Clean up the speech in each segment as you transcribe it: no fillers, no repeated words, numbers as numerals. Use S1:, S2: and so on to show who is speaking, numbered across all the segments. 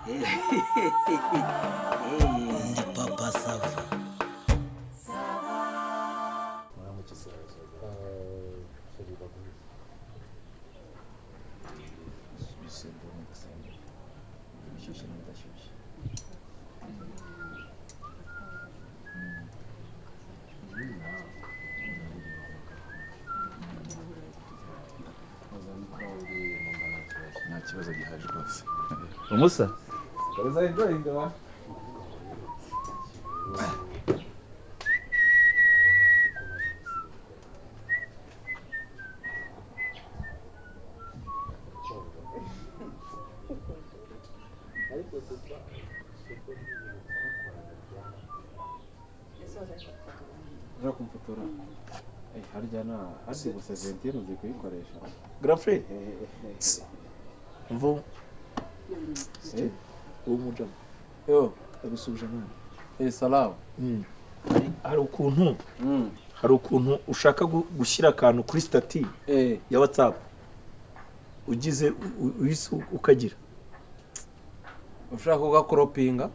S1: Ndi Papa Sava.
S2: Nta kibazo gihari rwose.
S3: Umusa.
S2: Kaza enjoying wa.
S4: Ushaka kumfotora? Harya na harya gusa 21 uzi kuyikoresha.
S3: Grand frère. Mvo. Uwo mujama.
S4: Yo,
S3: Ndagusubije mwana.
S4: Salamu.
S3: Hari ukuntu hari ukuntu ushaka gushyira akantu kuri stati ya WhatsApp. Ugize uhise ukagira.
S4: Ushaka kugakoropinga?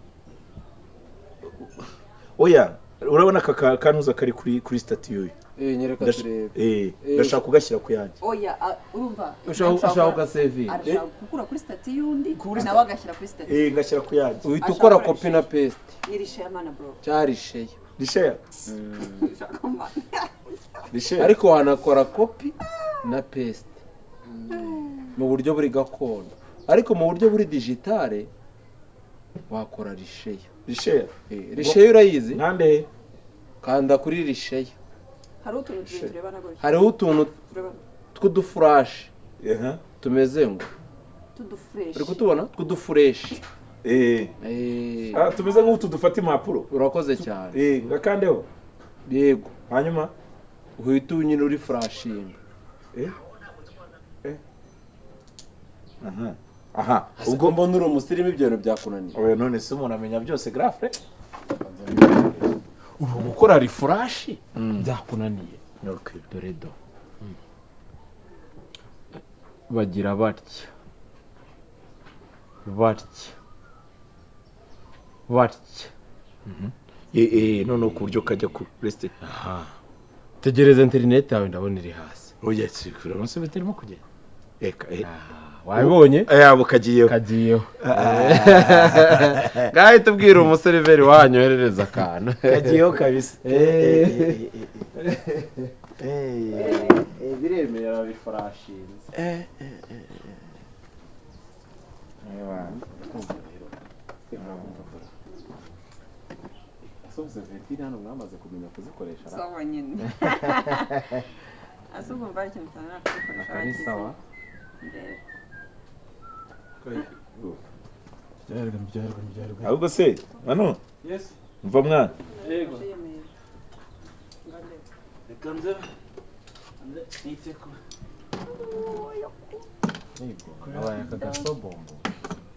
S3: Oya, urabona aka kanuza kari kuri stati yuyu.
S4: Nyereka turebe.
S3: Ndashaka kugashyira ku yanjye.
S5: Oya, urumva.
S4: Ushaka ugasevinga.
S5: Arashaka gukura kuri stati y'undi nawe agashyira kuri stati.
S3: Ngashyira ku yanjye.
S4: Uhita ukora copy na paste.
S5: Ni rishare mana bro.
S4: Cyari share.
S3: Rishare. Rishare.
S4: Ariko wanakora copy na paste. Mu buryo buri gakondo. Ariko mu buryo buri digitale wakora rishare.
S3: Rishare.
S4: Rishare urayizi?
S3: Nande.
S4: Kanda kuri rishare.
S5: Hari utuntu turebana gutya.
S4: Hariho utuntu tw'udufurashi. Tumeze ngo
S5: tudufureshi.
S4: Uri kutubona? Tw'udufureshi.
S3: Tumeze nk'utu dufata impapuro.
S4: Urakoze cyane.
S3: Ngakandeho.
S4: Yego.
S3: Hanyuma
S4: uhita nyine uri furashinga.
S3: Aha. Aha.
S4: Ubwo mbona uri umusirimu ibyo bintu byakunaniye.
S3: Oya none se umuntu amenya byose grafre?
S4: Ubu gukora refresh byakunaniye.
S3: Okay.
S4: Dore do. Bagira batya. Batya. Batya.
S3: None ku buryo kajya ku rest.
S4: Aha. Tegereza internet yawe ndabona iri hasi.
S3: Oya sikura nse bitarimo kugenda. Eka
S4: Wabibonye?
S3: Yabo kagiyeho.
S4: Kagiyeho. Ngahe tubwira umuseriveri wanyoherereza akantu.
S3: Kagiyeho kabisa.
S4: Biremera bifurashinze. Asubize Ventine hano mwamaze kumenya kuzikoresha.
S5: Sawa nyine. Asubize bari cyane cyane kuzikoresha.
S4: Akari sawa.
S3: Ahubwo se mano.
S4: Yes.
S3: Mva mwana.
S4: Yego.
S6: Reka nze niteko.
S4: Yego. Abaye akagasobombo.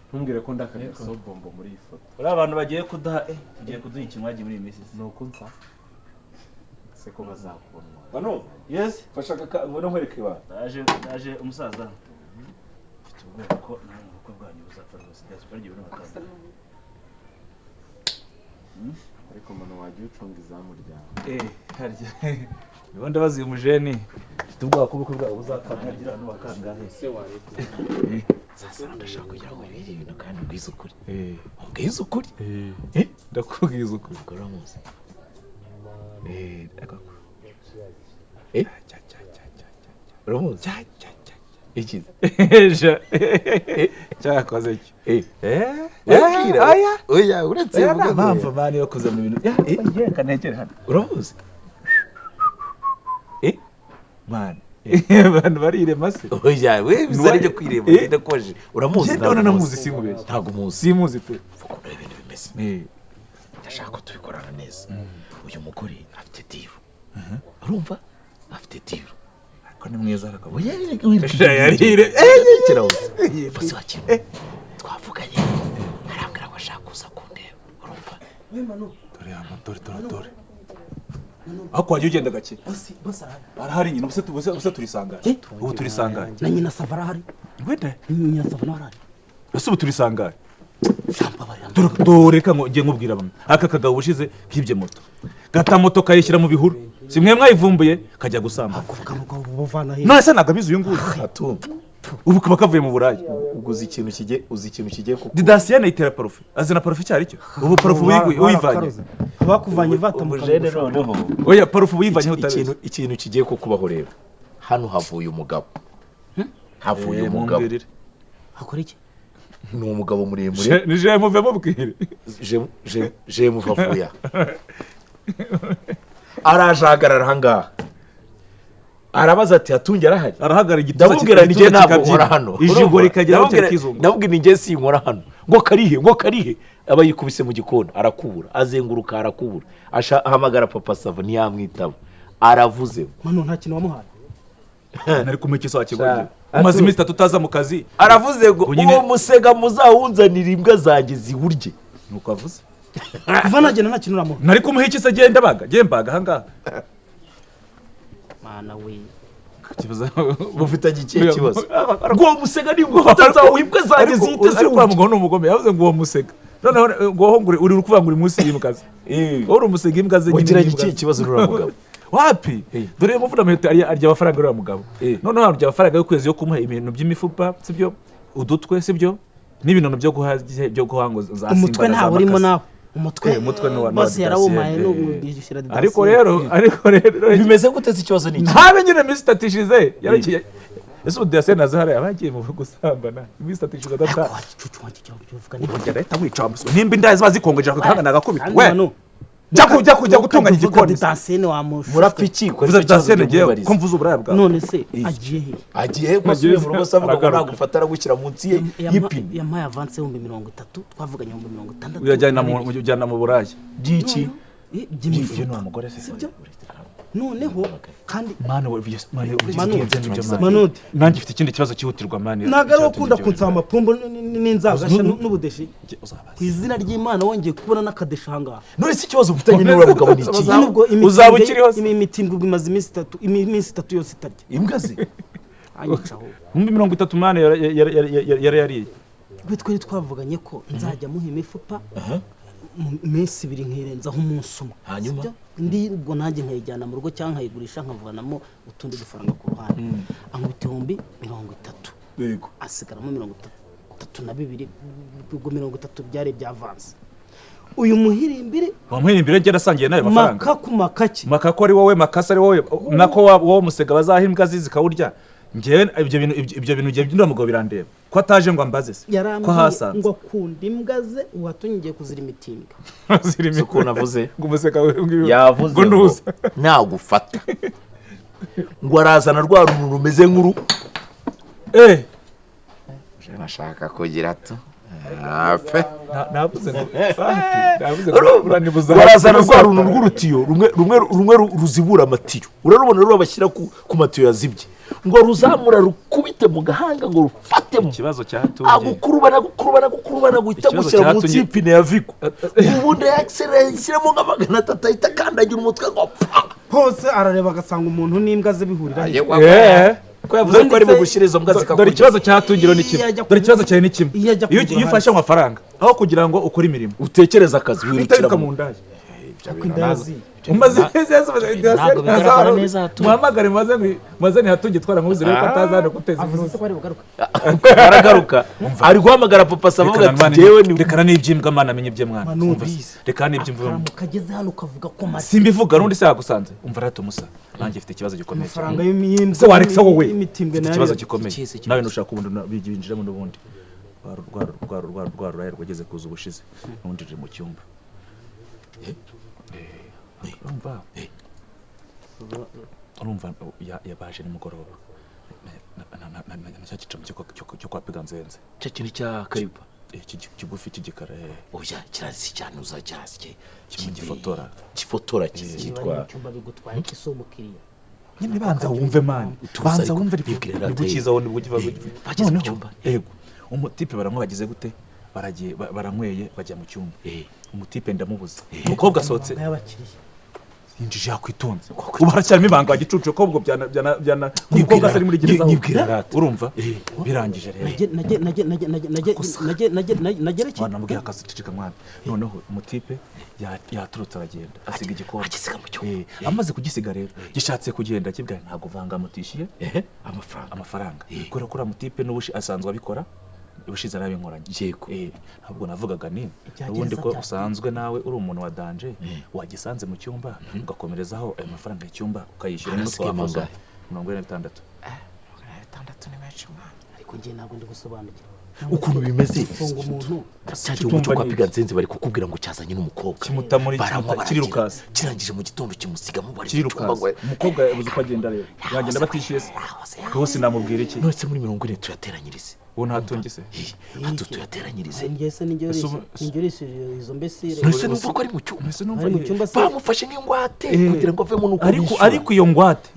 S4: Ntumbwire ko ndakagasobombo muri iyi foto.
S6: Uri abantu bagiye kuduha tugiye kuduha ikinywaji muri iyi minsi.
S4: Nuko nsa. Se ko bazakubona.
S3: Mano.
S6: Yes.
S3: Fasha kaka ngono nkwereke ba.
S6: Ndaje umusaza. Mfite ubwoba ko nawe ubukwe bwanyu buzapfa rwose. Diaspora igihe n'abatanga.
S4: Ariko mano wajya ucunga izamu ryawe.
S6: Harya. Niba ndabazi umujeni. Mfite ubwoba ko ubukwe bwawe buzapfa nkagira hano bakangahe.
S4: Se waretse.
S3: Sasa ndashaka kugira ngo ibiri ibintu kandi ubwize ukuri. Ubwize ukuri.
S2: Ndakubwiza ukuri.
S3: Ukora muzi.
S2: Akako.
S3: Uramuzi? Ikize.
S2: Cyakoze iki?
S3: Urabwira?
S2: Aya.
S3: Oya, uretse
S2: Oya, nta mpamvu mani yo kuza mu bintu. Reka ntegere hano.
S3: Uramuzi?
S2: Mani. Abantu barirema se.
S3: Oya, we bizari byo kwirema ndakoje. Uramuzi?
S2: Ndabona namuzi sinkubeshye.
S3: Ntago muzi.
S2: Simuzi pe.
S3: Ukuntu ibintu bimeze. Ndashaka ko tubikorana neza. Uyu mugore afite diru. Urumva? Afite diru.
S2: Ko ni mwiza ariko.
S3: Oya,
S2: yarire.
S3: Kirabuze. Bose wakina. Twavuganye. Arambwira ko ashaka kuza kundeba. Urumva?
S2: Dore ama dore dore dore. Aho wajya ugenda gake. Arahari nyina ubuse turisanganye. Ubu turisanganye.
S1: Na nyina Sava arahari.
S2: Wende.
S1: Nyina Sava nawe arahari.
S2: Ese ubu turisanganye. Dore reka ngo ngiye nkubwira bamwe. Aka kagabo ubushize kibye moto. Gata moto kayishyira mu bihuru. Si mwe mwayivumbuye kajya gusamba. None se ntabwo abizi uyu nguyu. Ubu kaba kavuye mu Burayi.
S3: Uguze ikintu kijye uzi ikintu kigiye kuko
S2: Didasiyene itera parufe. Azana parufe icyo aricyo. Ubu parufe uyivanye.
S7: Bakuvanye ivata mu
S3: kanwa. Noneho.
S2: Oya parufe uyivanye utabizi.
S3: Ikintu kigiye kukubaho rero. Hano havuye umugabo. Havuye umugabo.
S1: Akora iki?
S3: Ni umugabo muremure.
S2: Ni je muve mubwire.
S3: Je muva vuya. Arajagarara ahangaha. Arabaza ati hatunge arahari.
S2: Arahagara igituza.
S3: Ndamubwira ni je ntabwo nkora hano.
S2: Ijigo rikagera aho kizungu.
S3: Ndamubwira ni je sinkora hano. Ngo karihe, ngo karihe. Aba yikubise mu gikoni arakubura, azenguruka arakubura. Ahamagara Papa Sava ntiyamwitaba. Aravuze.
S7: Manu nta kintu wamuhaye.
S2: Nari kumukisa wakigoryi. Umaze iminsi itatu utaza mu kazi.
S3: Aravuze ngo uwo musega muzawunzanira imbwa zanjye ziwurye.
S2: Nuko avuze.
S7: Kuva nagenda nta kintu uramuha.
S2: Nari kumuha iki se genda baga, genda mbaga ahangaha.
S1: Mana we.
S2: Kibazo
S3: mufitanye ikihe kibazo? Ngo musega ni ngo utazawo imbwa zanjye zihite
S2: ziwurye. Ariko mugabo ni umugome yavuze ngo uwo musega. Noneho ngo ngo uri kuvuga ngo uri munsi y'imbwa ze. Uri umusega imbwa ze nyine.
S3: Mugiranye ikihe kibazo n'uriya mugabo?
S2: Wapi? Dore muvuna muheto arya amafaranga uriya mugabo. Noneho arya amafaranga y'ukwezi yo kumuha ibintu by'imifupa, sibyo? Udutwe, sibyo? N'ibinono byo guha byo guha ngo za simba.
S7: Umutwe ntawe urimo nawe. Umutwe bose yarawumaye n'ubwishyura didasiyene.
S2: Ariko rero
S3: bimeze gute se ikibazo ni iki?
S2: Ntabe nyine iminsi itatu ishize. Yaragiye. Ese ubu didasiyene azahara abagiye mu gusambana. Iminsi itatu ishize adataha. Uburyo arahita wica wa musore. Nimba indaya ziba zikongoje akagahanga nagakubita. We. Jya kujya gutunganya igikoni.
S7: Didasiyene wamushuka.
S3: Murapfa iki?
S2: Mvuze didasiyene ngewe ko mvuze uburaya bwawe.
S7: None se agiye he?
S3: Agiye he? Ko asubiye mu rugo se avuga ngo nagufata aragushyira munsi ye y'ipine.
S1: Yampaye avance 30,000 twavuganye 60,000.
S2: Uyajyana mu Burayi.
S3: By'iki?
S2: By'imifuka.
S7: Sibyo? Noneho kandi
S2: Manu nanjye mfite ikindi kibazo cyihutirwa mani.
S7: Ntabwo ari ukunda kunsaba amapombo n'inzagasha n'ubudeshi. Ku izina ry'Imana wongeye kubona n'akadesha ahangaha.
S3: None se ikibazo ufitanye n'uriya mugabo ni iki?
S2: Uzaba ukiriho se?
S7: Imitimbwe imaze iminsi itatu, iminsi itatu yose itarya.
S3: Imbwa ze?
S7: Anyicaho.
S2: 30,000 mani yari yariye.
S1: Twe twavuganye ko nzajya muha imifupa mu minsi ibiri nkirenzaho umunsi umwe.
S3: Hanyuma
S1: ndi ubwo nanjye nkayijyana mu rugo cyangwa nkayigurisha nkavanamo utundi dufaranga ku ruhande. Ankubita 30,000.
S3: Yego.
S1: Asigaramo 32, ubwo 30 byari byavanze. Uyu muhirimbiri
S2: wamuhirimbire njye nasangiye nayo mafaranga.
S7: Maka ku makaki.
S2: Maka ko ari wowe, makasa ari wowe, nako wowe musega bazaha imbwa zikawurya. Njyewe ibyo bintu ngiye by'uriya mugabo birandeba. Ko ataje ngo ambaze se. Ko hasanze.
S1: Ngo akunda imbwa ze uwatungiye kuzira imitimbwa.
S2: Zira imitimbwa.
S3: Ukuntu avuze.
S2: Ngo umuseka
S3: yavuze ngo nagufata. Ngo arazana rwa runtu rumeze nk'uru. Nashaka kugira to. Ape.
S2: Navuze ngo navuze ngo uranibuza.
S3: Barazana rwa runtu rw'urutiyo rumwe ruzibura amatiyo. Urarubona rero bashyira ku matiyo yazibye. Ngo ruzamura rukubite mu gahanga ngo rufatemo.
S2: Ikibazo cya Hatungi.
S3: Agukurubana guhita gushyira munsi y'ipine ya Vigo. Ubundi accelerate nka 300 ahita akandagira umutwe ngo pfa.
S7: Hose arareba agasanga umuntu n'imbwa ze bihurira.
S3: Ko yavuze ko ari mu gushyira izo mbwa zikakurya.
S2: Dore ikibazo cya Hatungiro ni kimwe. Dore ikibazo cyawe ni kimwe. Iyo ufashe amafaranga aho kugira ngo ukore imirimo
S3: utekereza akazi wirukira
S2: mu ndaya. Umaze muhamagare maze ni Hatungi twaramubuze rero ko ataza hano guteza
S1: avuze ko ari bugaruka.
S3: Aragaruka ari guhamagara Papa Sava avuga ati jewe ni
S2: rekana n'iby'imbwa mana amenye ibye mwana. Reka n'iby'imbwa.
S1: Kageze hano ukavuga ko mari.
S2: Simbivuga n'undi se yagusanze. Umva rero Musa nanjye mfite ikibazo gikomeye.
S7: Amafaranga y'imbwa.
S2: Se wareksa wowe. Mfite ikibazo gikomeye. Nawe nushaka ubundi binjiramo n'ubundi. Rwa ruraya rwageze kuza ubushize. N'undi ruri mu cyumba. Urumva yabaje nimugoroba na cya gicamo cyo kwa Piganzenze.
S3: Cya kintu cya Kariba.
S2: Kigufi cy'igikara.
S3: Oya kirasi cyane uzacyasye.
S2: Kimwe gifotora.
S3: Gifotora cyitwa.
S1: Cyumba bigutwaye iki umukiriya.
S2: Nyine banza wumve man. Banza wumve nibwo kiza wowe nibwo kiva.
S3: Bageze mu cyumba.
S2: Yego. Umutipe baranywa bagize gute? Baragiye baranyweye bajya mu cyumba. Umutipe ndamubuza. Umukobwa asohotse. Injiji yakwitonze. Ubu haracyarimo ibanga wa gicucu ko ubwo byana byana byana umukobwa ari muri gereza.
S3: Nyibwira rata.
S2: Urumva? Birangije rero.
S1: Nage nage nage nage nage nage nage nage nagereke.
S2: Mwana mubwira akazi ceceka mwana. Noneho umutipe yaturutse aragenda asiga igikombe.
S3: Agisiga mu cyumba.
S2: Amaze kugisiga rero gishatse kugenda kibwa ntago vanga mutishiye
S3: amafaranga.
S2: Amafaranga. Kubera ko uriya mutipe n'ubushi asanzwe abikora. Ubushize arabinkoranye.
S3: Yego.
S2: Ntabwo navugaga ni ubundi ko usanzwe nawe uri umuntu wa danger wagisanze mu cyumba ugakomerezaho ayo mafaranga y'icyumba ukayishyura
S3: n'utwo wakoze
S2: 46.
S3: 46 ni menshi mwana.
S1: Ariko ngiye ntabwo ndi gusobanukirwa
S3: ukuntu bimeze.
S1: Funga umuntu
S3: cya gihugu cyo kwa Piganzenze bari kukubwira ngo cyazanye n'umukobwa
S2: kimuta muri kirirukasa
S3: kirangije mu gitondo kimusigamo bari mu cyumba ngo
S2: umukobwa yabuze uko agenda rero yagenda batishyuye se rwose namubwira iki
S3: none muri 40 tuyateranyirize
S2: uwo ntatungi se
S3: hato tuyateranyirize
S1: ngese ninjye izo mbesire
S3: none numva ko ari mu cyumba bamufashe nk'ingwate kugira ngo avemo nuko
S2: ariko iyo ngwate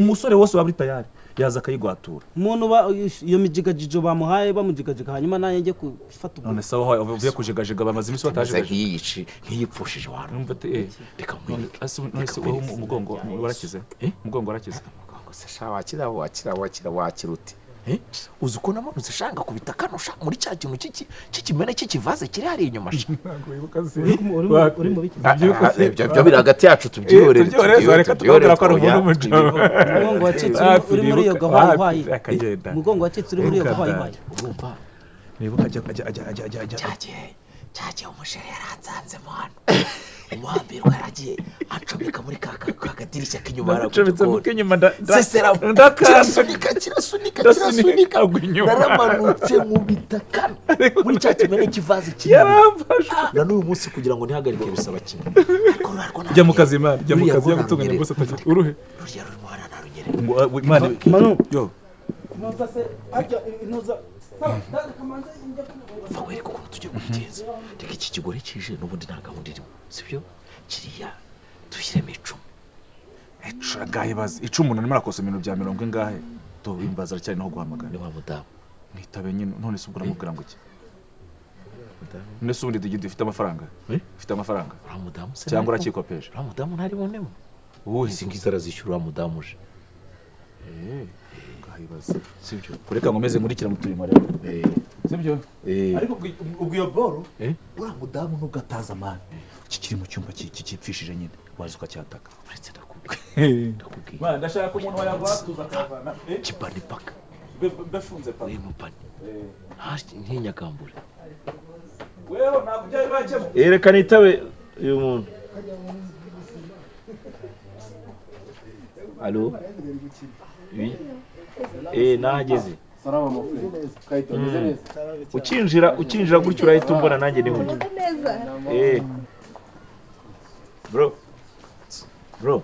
S2: umusore wose waba uri tayari yaza akayigwatura
S1: umuntu ba iyo mijigajijo bamuhaye bamujigajiga hanyuma nanjye njye gufata
S2: none sawa uvuye kujigajiga bamaze iminsi bataje
S3: nkiyici nkiyipfushije waro
S2: numva ati
S3: reka nkwereke
S2: none wowe umugongo warakize umugongo warakize
S3: umugongo se sha wakira wakira wakira wakira uti uzi uko namanutse shanga kubita kano sha muri cya kintu cy'ikimene cy'ikivaze kiri hari inyuma sha
S1: uri mu biki
S3: ibyo biri hagati yacu tubyihorere
S2: reka tukabwira ko ari umuntu w'umuco
S1: umugongo wacitse uri muri iyo gahwayihwayi umugongo wacitse uri muri iyo gahwayihwayi
S3: urumva
S2: nibuka ajya ajya ajya ajya ajya ajya
S3: cyagiye umushere yaransanzemo hano umuhambirwa yaragiye acomeka muri ka kadirishya k'inyuma kirasunika kirasunika kirasunika naramanutse nkubita kano muri cya kimene cy'ivaze kinini na n'uyu munsi kugira ngo ntihagarike bisaba kimwe
S2: jya mu kazi Imana jya mu kazi yagutunganya rwose atagira uruhe
S3: ruriya rurimo hariya narunyerera
S2: Imana yo
S1: intuza se ajya intuza
S3: va wereka ukuntu tugiye kubigenza reka iki kigore kije n'ubundi nta gahunda irimo sibyo kiriya dushyiremo icumu
S2: icuragaye bazi icumu umuntu arimo arakosa ibintu bya mirongo ingahe do imbaza aracyari naho guhamagara
S3: ni wa mudamu
S2: nitabe nyine none se ubwo uramubwira ngo iki none se ubundi digidi ufite amafaranga ufite amafaranga
S3: uriya mudamu se
S2: cyangwa urakikopesha
S3: uriya mudamu ntari bubonemo
S2: uwuhe
S3: izi ngizi arazishyura uriya mudamu uje
S2: ngahibaze sibyo kureka ngo meze nkurikira mu turimo rero sibyo ariko ubwo iyo boro uriya mudamu nubwo ataza amani kikiri mu cyumba kikipfishije nyine waza ukacyataka
S3: uretse ndakubwiye
S2: ndashaka umuntu wayagwatuza akavana
S3: kipani paka
S2: befunze paka
S3: mupani ntinyagambure
S2: wewe ntabwo byari bajyemo
S3: reka nitabe uyu muntu alo nahageze ukinjira gutyo urahita umbona nanjye niho ndi bro bro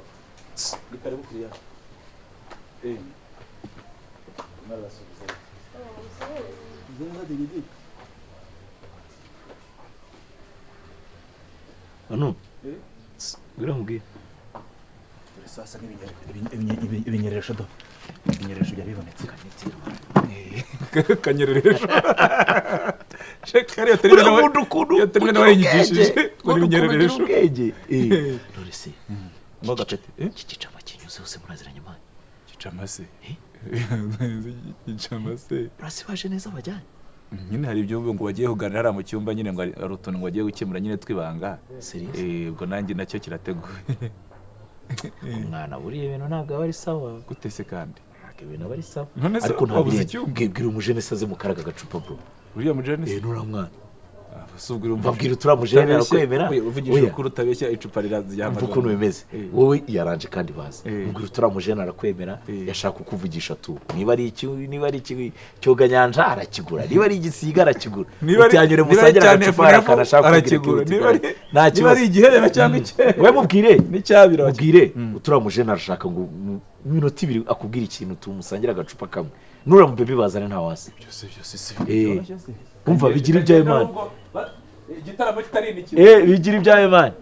S3: hano ngwino nkubwire
S2: sasa n'ibinyereresho do ibinyereresho byari bibonetse kanyereresho shekari yaterine nawe yinyigishije kuri ibinyereresho
S3: none se
S2: ngo gapete
S3: iki gicama kinyuze hose muraziranye mani
S2: gicama se gicama se
S3: urasi baje neza bajyanye
S2: nyine hari ibyo ngo bagiye kuganira hariya mu cyumba nyine ngo hari utuntu ngo bagiye gukemura nyine twibanga ubwo nanjye nacyo kirateguye
S3: umwana buriya ibintu ntabwo aba ari sawa
S2: gute se kandi
S3: ntabwo ibintu aba ari sawa
S2: ariko ntabuze icyumba
S3: bwira umujene se aze mukaraga agacupa bro
S2: uriya mujene se
S3: nuriya mwana
S2: mbabwira
S3: uturiya mujene arakwemera
S2: uvugishije ukuri utabeshya icupa rirazihamagara
S3: ukuntu bimeze wowe yaranje kandi bazi mbwira uturiya mujene arakwemera yashaka kukuvugisha tu niba ari iki niba ari iki cyoganyanja arakigura niba ari igisiga arakigura utiyanyure musangira agacupa akanashaka
S2: arakigura niba ari igihera cyangwa icyera
S3: we mubwire
S2: n'icyabira
S3: mubwire uturiya mujene arashaka ngo minota ibiri akubwira ikintu tumusangira agacupa kamwe nura mu baby bazane nta wasi
S2: byose byose si
S3: umva bigira ibyawe man
S2: igitaramo kitari imikino
S3: bigira ibyawe man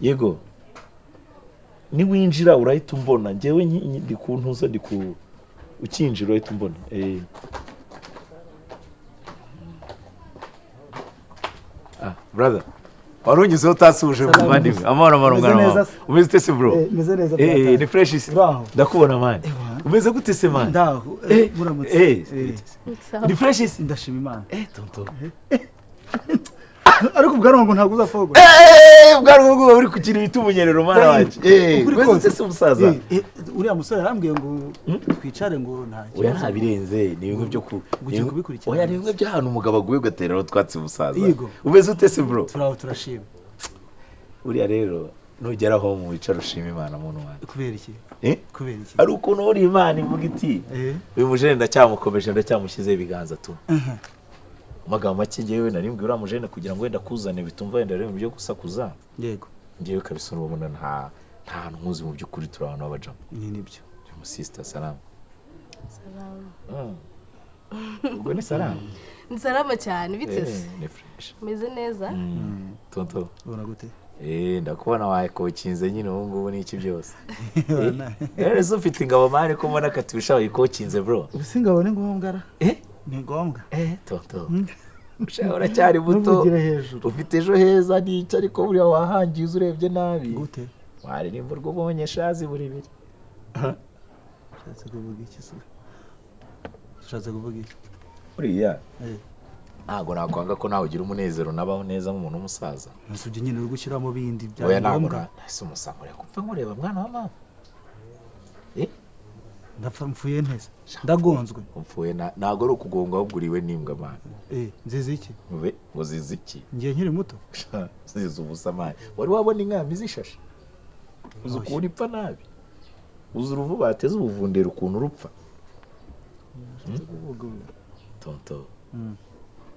S3: yego niwinjira urahita umbona njyewe ndi ku ntuza ndi ku ukinjira urahita umbona. Brother, wari unyuzeho utasuhuje muvandimwe. Amahoro, amahoro,
S8: Umeze
S3: mwana
S8: neza
S3: wawe.
S8: se?
S3: Umeze ute se, bro?
S8: Meze neza,
S3: Eh,
S8: brother.
S3: ni fresh se?
S8: Uraho.
S3: Ndakubona, man. Umeze gute se, man?
S8: Ndaho. Muramutse.
S3: Ni fresh se?
S8: Ndashima Imana.
S3: Tonto.
S8: Ariko ubwanwa ngo ntabwo uzapfa kugura.
S3: Ubwanwa bwo buri kugira ibiti umunyerero, mwana wanjye.
S8: Ukuri
S3: Umeze
S8: kose.
S3: ute se, umusaza?
S8: Uriya musore yarambwiye ngo twicare, ngo nta
S3: Oya,
S8: kibazo.
S3: ntabirenze, ni bimwe byo ku
S8: Ugiye kubikurikirana.
S3: Oya, ni bimwe by'ahantu umugabo aguye ugateraho utwatsi, musaza.
S8: Yego.
S3: Umeze ute se, bro?
S8: Turaho, turashima.
S3: Uriya rero nugera aho mu wicara ushima Imana, muntu wanjye.
S8: Kubera iki?
S3: Eh?
S8: Kubera iki?
S3: Hari ukuntu uri Imana ivuga iti uyu mujene ndacyamukomeje, ndacyamushyizeho ibiganza tu. Mu magambo make, ngewe nari mbwiye uriya mujene kugira ngo wenda akuzane bitumva wenda rero byo gusakuza. Ngewe kabisa urabona nta hantu nkuzi mu by'ukuri, turi abantu b'abajama.
S8: Ni nibyo.
S3: Uyu musista, salamu.
S9: Salamu.
S3: Ubwo ni salamu.
S9: Ni salama cyane, bite se?
S3: Ni fresh.
S9: Meze neza.
S3: Tonto.
S8: Ubona gute?
S3: Ndakubona wakokinze nyine ubu ngubu n'iki byose. Rero se ufite ingabo, man, ko mbona katusha wayikokinze, bro?
S8: Ubu ingabo ni ngombwa ra?
S3: Eh?
S8: Ni ngombwa.
S3: Tonto. Usha, uracyari muto.
S8: Ntuvugire hejuru.
S3: Ufite ejo heza n'icyo, ariko buriya wahangiza urebye nabi.
S8: Gute?
S3: Waririmba urwo ubonye shazi buri biri.
S8: Ushatse kuvuga iki se? Ushatse kuvuga iki?
S3: Buriya ntabwo nakwanga ko nawe ugira umunezero nabaho neza nk'umuntu w'umusaza.
S8: Ese ibyo nyine uri gushyiramo bindi bya
S3: Oya, ntabwo
S8: ngombwa?
S3: ese umusaza ureka upfe nkureba, mwana wa mama?
S8: Ndapfa mpfuye nteze? Ndagonzwe?
S3: Upfuye ntabwo ari ukugonga, ahubwo uriwe n'imbwa, man.
S8: Nziza iki?
S3: Ube ngo zizi iki?
S8: Ngiye nkiri muto.
S3: Zizi ubusa, man. Wari wabona inka zishashe? Uzi ukuntu ipfa nabi? Uzi uruvu bateze ubuvundera ukuntu rupfa? Tonto.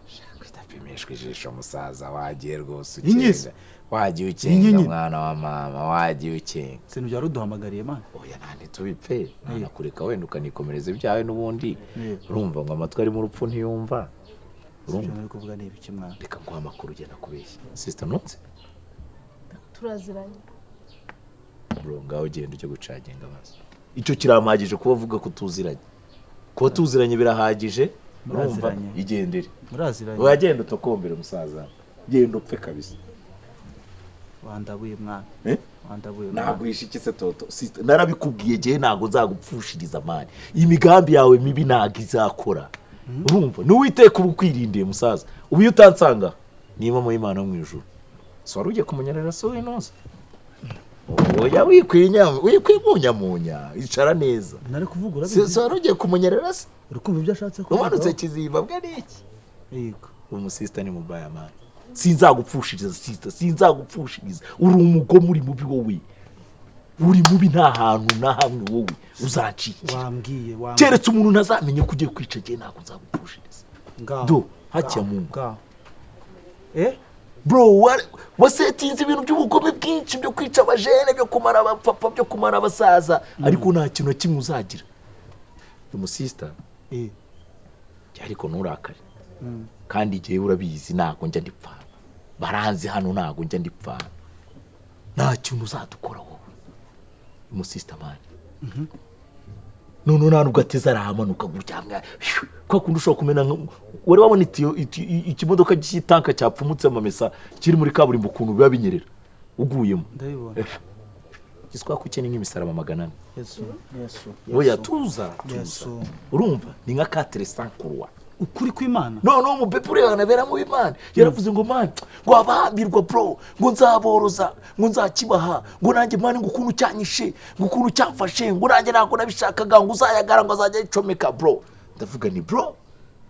S3: Shaka idapimishwa ijisho, musaza, wagiye rwose
S8: Inyizi.
S3: ukenga. Wagiye ukenga,
S8: Inyinya.
S3: mwana wa mama, wagiye ukenga.
S8: Sintu byari uduhamagariye, man.
S3: Oya, nta ntitubipfe. Nanakureka wenda ukanikomereza ibyawe n'ubundi. Urumva ngo amatwi arimo urupfu ntiyumva.
S8: Urumva uri kuvuga ni ibiki, mwana?
S3: Reka nguhe amakuru, ugenda kubeshya. Sister, ntunze?
S9: Turaziranye.
S3: Bro, ngaho ugenda ujye gucaginga amaso. Icyo kirampagije kuba avuga ko tuziranye. Kuba tuziranye birahagije. Urumva,
S8: Muraziranye.
S3: igendere.
S8: Muraziranye.
S3: Oya, genda utokombere, musaza. Genda upfe kabisa.
S8: Wandabuye, mwana.
S3: Eh?
S8: Wandabuye, mwana.
S3: Ntabwo yishikise, toto. Sister, narabikubwiye gihe, ntabwo nzagupfushiriza, man. Imigambi yawe mibi ntabwo izakora. Urumva, n'Uwiteka uba ukwirindiye, musaza. Ubu iyo utansanga niba mu Imana yo mu ijuru. So wari ugiye kumunyerera so inoze. Oya, wikwinya wikwimunyamunya, icara neza.
S8: Nari kuvuga
S3: Si
S8: urabizi.
S3: si wari ugiye kumunyerera se?
S8: Uri kumva ibyo ashatse kuvuga?
S3: Umanutse Kiziba n'iki?
S8: Yego.
S3: Umusista ni mubaya, man. Sinzagupfushiriza, sister, sinzagupfushiriza. Uri umugome, uri mubi wowe. Uri mubi, nta hantu na hamwe wowe uzacikira.
S8: Wambwiye, wambwiye.
S3: Keretse umuntu ntazamenye ko ugiye kwica, gihe ntabwo nzagupfushiriza.
S8: Ngaho.
S3: Do hakiya Mungu.
S8: Ngaho.
S3: Bro, wasetinze ibintu by'ubugome bwinshi byo kwica abajene, byo kumara abapapa, byo kumara abasaza, ariko nta kintu na kimwe uzagira. Umusista, ariko nturakare. Kandi igihe urabizi ntabwo njya ndipfana, baranzi hano ntabwo njya ndipfana. Nta kintu uzadukora wowe, umusista, man. None nta nubwo ateze, arahamanuka gutya kwa kundi ushobora kumena wari wabona itiyo ikimodoka cy'itanka cyapfumutse amamesa kiri muri kaburimbo, ukuntu biba binyerera uguyemo?
S8: Ndabibona.
S3: Giswa kuke ni nk'imisaraba 400.
S8: Yesu, Yesu.
S3: Oya, tuza, tuza.
S8: Yesu.
S3: Urumva ni nka quatre cent croix.
S8: Ukuri kw'Imana.
S3: Noneho umupepe urebana bera mu Imana yaravuze ngo man, ngo abahambirwa, bro, ngo nzaboroza, ngo nzakibaha, ngo nanjye, man, ngo ukuntu cyanyishe, ngo ukuntu cyamfashe, ngo nanjye ntabwo nabishakaga, ngo uzayagara, ngo azajya yicomeka, bro. Ndavuga ni bro,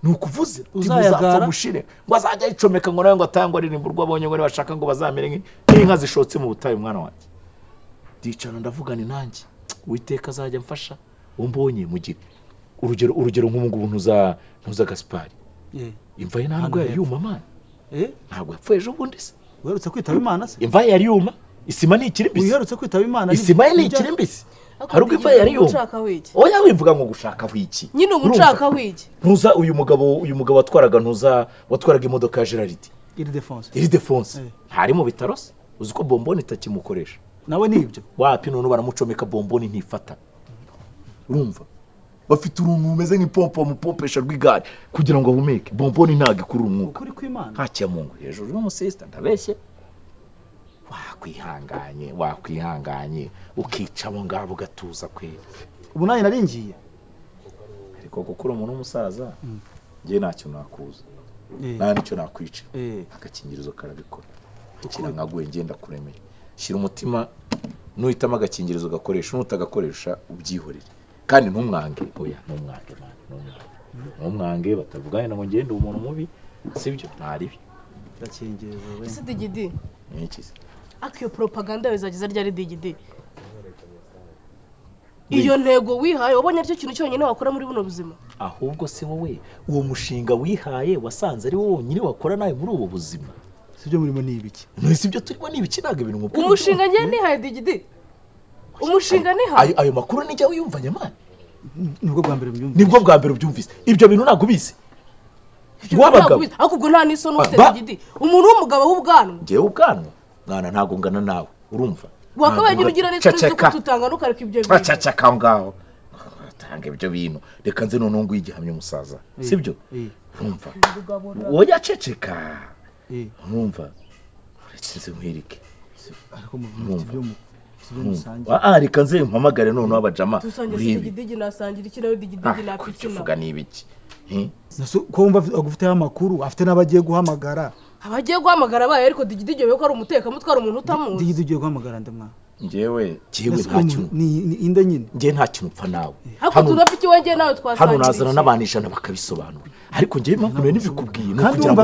S3: ni ukuvuze
S8: Uzayagara?
S3: Muzapfa mushire, ngo azajya yicomeka, ngo nawe ngo atangwe aririmba urwo abonye, ngo nibashaka ngo bazamere nk'inka zishotse mu butayu. Mwana wanjye, ndicara ndavuga ni nanjye Uwiteka azajya amfasha uwo mbonye mugire urugero nk'ubu ngubu ntuza Gaspari, imva ye ntabwo yari yuma, man. Ntabwo yapfuye ejo bundi se?
S8: Uherutse kwitaba Imana se?
S3: Imva ye yari yuma, isima ni ikiri mbisi.
S8: Uherutse kwitaba Imana
S3: Isima ye ni ikiri mbisi. Hari ubwo imva ye yari yuma.
S9: Ushakaho iki?
S3: Oya, wivuga ngo gushakaho iki.
S9: Nyine ubu
S3: Urumva?
S9: nshakaho iki?
S3: Ntuza uyu mugabo watwaraga, ntuza watwaraga imodoka ya Gerard.
S8: Iridefonse.
S3: Iridefonse ntari mu bitaro se? Uzi ko bomboni itakimukoresha?
S8: Nawe ni ibyo.
S3: Wapi, none baramucomeka bomboni ntifata. Urumva Bafite uruntu rumeze nk'ipompo bamupompesha rw'igare kugira ngo ahumeke. Bomboni ntabwo ikurura umwuka.
S7: Ukuri kw'Imana.
S3: Nta Mungu hejuru y'umusista ndabeshye. Wakwihanganye, wakwihanganye ukicamo ngabo gatuza kwe.
S8: Ubu nanjye naringiye.
S3: Ariko gukura umuntu w'umusaza ngiye ntacyo nakuza. Nta nicyo nakwica. Agakingirizo karabikora. Kira nkaguye ngenda kuremera. Shira umutima nuhitamo agakingirizo gakoresha nutagakoresha ubyihorere. Kandi ntumwange, oya ntumwange man, ntumwange. Ntumwange batavuganye ngo ngende umuntu mubi, sibyo ntaribi.
S8: Gakingirizo we.
S9: Ese Digidi.
S3: Ni iki?
S9: Akiyo propaganda bizageza ryari Digidi? Iyo ntego wihaye wabonye aricyo kintu cyonyine wakora muri buno buzima.
S3: Ahubwo se wowe uwo mushinga wihaye wasanze ari wowe wonyine wakora nawe muri ubu buzima.
S8: Sibyo murimo ni ibiki?
S3: Sibyo turimo ni ibiki ntabwo ibintu mubwira.
S9: Umushinga ngiye nihaye Digidi. Umushinga nihaye.
S3: Ayo makuru nijya wiyumvanye man.
S8: Nibwo bwa mbere mbyumvise.
S3: Nibwo bwa mbere ubyumvise. Ibyo bintu ntabwo ubizi. Wabagabo.
S9: Ariko ubwo nta n'isoni ufite Digidi. Umuntu w'umugabo w'ubwanwa.
S3: Ngewe ubwanwa? Mwana ntabwo ngana nawe. Urumva?
S9: Wakabaye ugira n'isoni zo kututanga nukareka ibyo bintu.
S3: Cacaka ngaho. Tanga ibyo bintu. Reka nze none ngo igihamye umusaza. Sibyo? Urumva? Oya ceceka. Urumva? Uretse nze nkwereke.
S8: Ariko mufite ibyo musangiye.
S3: Reka nze mpamagare none abajama.
S9: Dusangiye Digidi nasangira iki nawe Digidi napikina.
S3: Uvuga ni ibiki?
S8: Ko wumva agufiteho amakuru afite n'abagiye guhamagara.
S9: Abagiye guhamagara baye ariko Digidi igiye ko ari umutekamutwe ari umuntu utamuzi.
S8: Digidi ugiye guhamagara ndamwa.
S3: Ngewe nta kintu.
S8: Ni inde nyine.
S3: Ngewe nta kintu upfa nawe.
S9: Ariko tunafite iwanjye nawe twasangira.
S3: Hano nazana n'abantu 100 bakabisobanura. Ariko ngewe impamvu nari nibikubwiye ni
S8: kugira ngo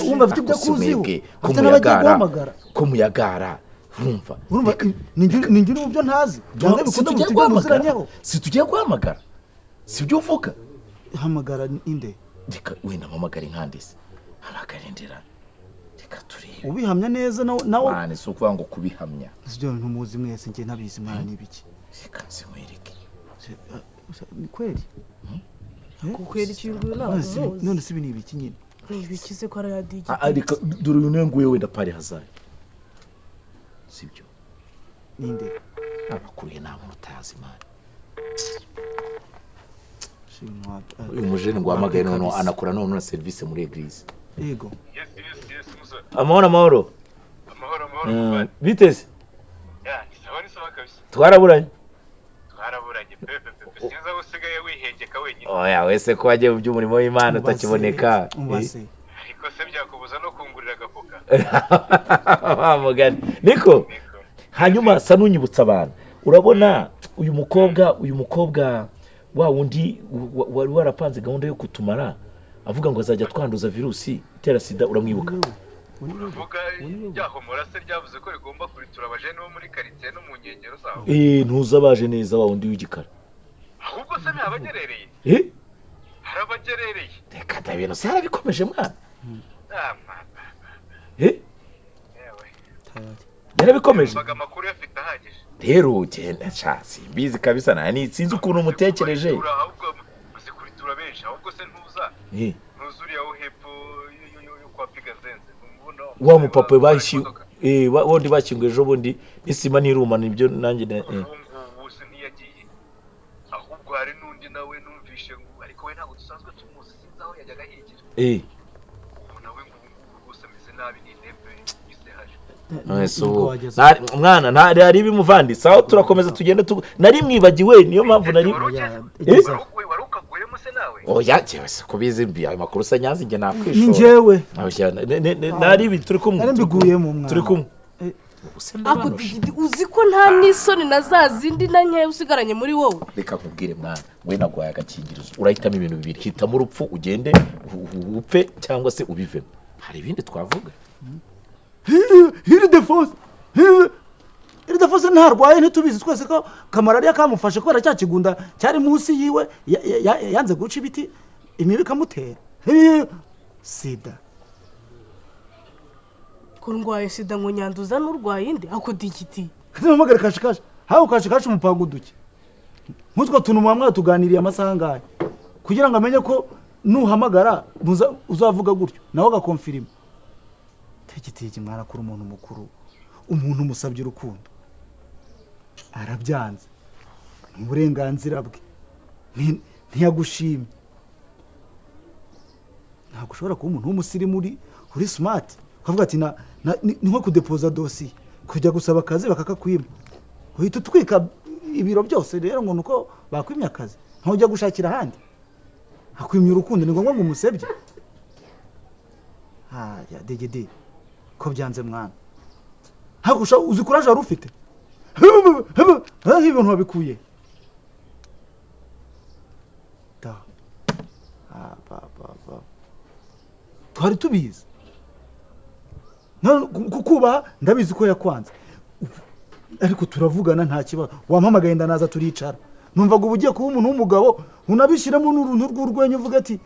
S8: wumva afite ibyo akuziho. Afite n'abagiye guhamagara.
S3: Ko muyagara. Urumva?
S8: Urumva ni njye mu byo ntazi. Byanga bikunda mu byo muziranyeho.
S3: Si tugiye guhamagara. Si byo uvuga.
S8: Hamagara inde.
S3: Reka wenda mpamagare nkandese. Hamagara indera. Reka turebe.
S8: Ubihamya neza nawe.
S3: Mane si ukuvuga ngo kubihamya.
S8: Sibyo ntumuzi mwese ngiye ntabizi mwana nibiki.
S3: Reka nze nkwereke.
S8: Ni kweli?
S9: Kukweli kingu nawe.
S8: None si ni ibiki nyine.
S9: Ni ibiki se ko ari ya Digidi.
S3: Reka dore uyu nguye wenda pari hazari. Sibyo.
S8: Ninde?
S3: Abakuruye nta muntu utazi mwana. Uyu mujene ngo hamagaye none anakora none na service muri église.
S8: Yego.
S10: Yes, musa.
S3: Amahoro amahoro.
S10: Amahoro amahoro.
S3: Biteze?
S10: Ya, ni sawa kabisa.
S3: Twaraburanye.
S10: Twaraburanye pepe. Sinza usigaye wihengeka wenyine.
S3: Oya wese ko wagiye mu by'umurimo w'Imana utakiboneka.
S8: Umubase.
S10: Ariko se byakubuza no kungurira agafuka.
S3: Wa mugani. Niko. Hanyuma sa nunyibutsa abantu. Urabona uyu mukobwa wa wundi wari warapanze gahunda yo kutumara avuga ngo azajya twanduza virusi itera sida uramwibuka?
S10: Uvuga ryahomora se ryavuze ko rigomba kuritura abajene bo muri quartier no mu nkengero zaho.
S3: Ntuzabaje neza wa wundi w'igikara.
S10: Ahubwo se ntabagerereye. Harabagerereye.
S3: Reka da ibintu se harabikomeje mwana. Yarabikomeje.
S10: Amakuru yafite ahagije.
S3: Rero genda sha simbizi kabisa nani sinzi ukuntu umutekereje.
S10: Ahubwo mazikuritura benshi ahubwo se ntuza. Ntuzuriya wo hepfo yo kwa Pigazenze.
S3: Wa mupapa bashi wondi bakinguye ejo bundi isima niruma nibyo nanjye
S10: ubu se ntiyagiye. Ahubwo hari nundi nawe numvishe ngo ariko we ntabwo dusanzwe tumuzi sinzi aho yajyaga yigira. Ubu nawe ngo rwose ameze nabi ni intebe ise haje.
S3: Mwana ntari ari bimuvandi sawa turakomeza tugende nari mwibagiwe niyo mpamvu nari
S10: warukaguyemo se nawe.
S3: Oya jewe se kubizi mbi ayo makuru se nyazi nge nakwishora.
S8: Ni njyewe.
S3: Nari ibi turi kumwe.
S8: Nari mbiguyemo mwana.
S3: Turi kumwe.
S9: Ako Digidi uzi ko nta n'isoni na za zindi na nkeya usigaranye muri wowe.
S3: Reka nkubwire mwana we naguhaye agakingirizo urahitamo ibintu bibiri hitamo urupfu ugende upfe cyangwa se ubivemo. Hari ibindi twavuga.
S8: Hiri de force. Hiri de force ntarwaye ntitubizi twese ko kamarariya kamufashe kubera cya kigunda cyari munsi yiwe yanze guca ibiti imibi kamutera. Sida.
S9: Kurwaye sida ngo nyanduza n'urwaye indi ako Digidi.
S8: Mpamagara kashikashi. Hawo kashikashi umupango duke. Nkutwo tuntu mwamwe tuganiriye amasaha ngahe kugira ngo amenye ko nuhamagara uzavuga gutyo nawe agakonfirima. Tegitege mwana kuri umuntu mukuru umuntu musabye urukundo arabyanze uburenganzira bwe Ntiyagushimye. Ntabwo ushobora kuba umuntu w'umusirimu uri smart ukavuga ati ni nko kudepoza dosiye kujya gusaba akazi bakakakwima uhita utwika ibiro byose rero ngo nuko bakwimye akazi ntujya gushakira ahandi akwimye urukundo ni ngombwa ngo umusebye. Ya degede ko byanze mwana hakusha uzi kuraje wari ufite ibintu wabikuye da twari tubizi kukubaha ndabizi ko yakwanze ariko turavugana nta kibazo wampamagaye ndanaza turicara numvaga ubu ugiye kuba umuntu w'umugabo unabishyiramo n'uruntu rw'urwenya uvuga ati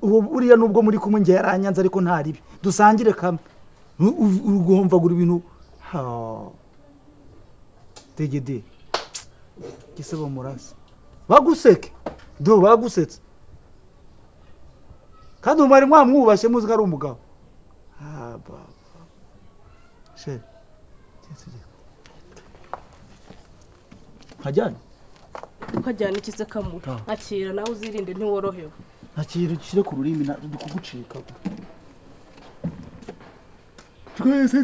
S8: uriya nubwo muri kumwe njye yaranyanze ariko nta ribi dusangire kamwe uguhomvagura ibintu degede gisebo murasi baguseke do bagusetse kandi umwari mwamwubashye muzi ko ari umugabo. Nkajyana
S9: ukajyana ikize kamura akira nawe uzirinde ntiworohewe
S8: akira ushyire ku rurimi kugucika twese.